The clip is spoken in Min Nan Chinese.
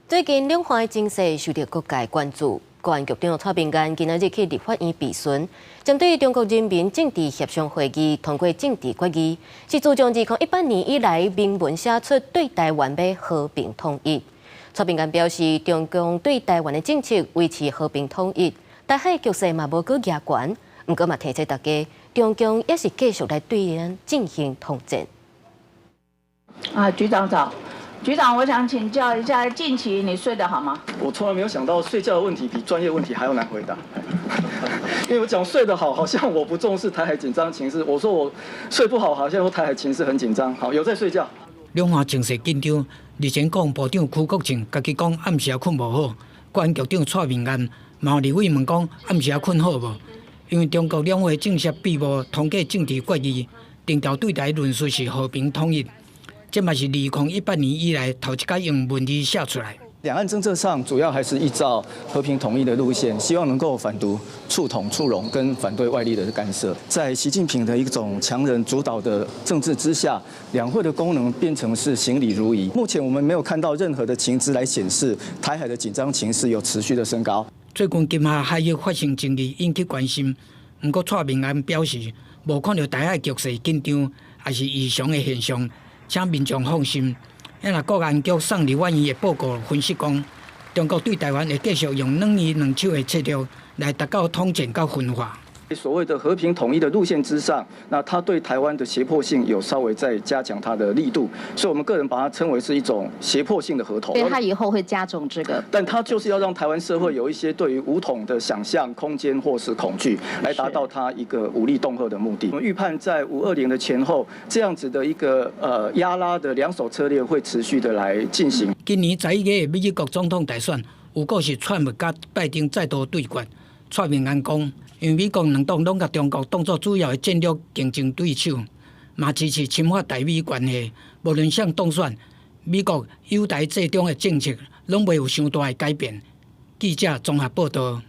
最近兩岸情勢受到各界關注，國安局長蔡明彥今仔日去立法院備詢，針對中國人民政治協商會議通過政治決議，是自從2018年以來明文寫出對台灣欲和平統一。蔡明彥表示，中共對台灣的政策維持和平統一，台海局勢嘛無閣夯懸，毋過嘛提醒大家，中共猶是繼續來對咱進行統戰。啊，局長早。局長，我想請教一下，近期你睡得好嗎？我從來沒有想到睡覺的問題比專業問題還要難回答，因為我講睡得好，好像我不重視台海緊張情勢；我說我睡不好，好像說台海情勢很緊張。好，有在睡覺。兩岸情勢緊張，日前國防部長區國正家己講暗時睏無好，國安局長蔡明彥嘛有立委問講暗時睏好無？因為中國兩會政協閉幕通過政治決議，定調對台論述是和平統一。這嘛是2018年以來頭一擺用文字寫出來。兩岸政策上主要還是依照和平統一的路線，希望能夠反獨、促統、促融跟反對外力的干涉。在習近平的一種強人主導的政治之下，兩會的功能變成是行禮如儀。目前我們沒有看到任何的情資來顯示台海的緊張情勢有持續的升高。最近金廈海域發生爭議，引起關心。毋過蔡明彥表示，無看著台海局勢緊張，抑是異常的現象。請民眾放心。啊若國安局送立法院的報告分析講，中國對台灣會繼續用軟魚軟手的策略來達到統戰佮分化。所謂的和平統一的路線之上，那他對台灣的脅迫性有稍微再加強它的力度，所以我們個人把它稱為是一種脅迫性的和統。所以他以後會加重這個。但他就是要讓台灣社會有一些對於武統的想象空間或是恐懼，來達到他一個武力恫嚇的目的。我們預判在520的前後，這樣子的一個壓拉的兩手策略會持續的來進行。今年11月的美國總統大選，有可是川普佮拜登再度對決。蔡明彥講，因為美國兩黨攏共中國當作主要的戰略競爭對手，嘛支持深化台美關係。無論誰當選，美國友台制中的政策攏袂有傷大的改變。記者綜合報道。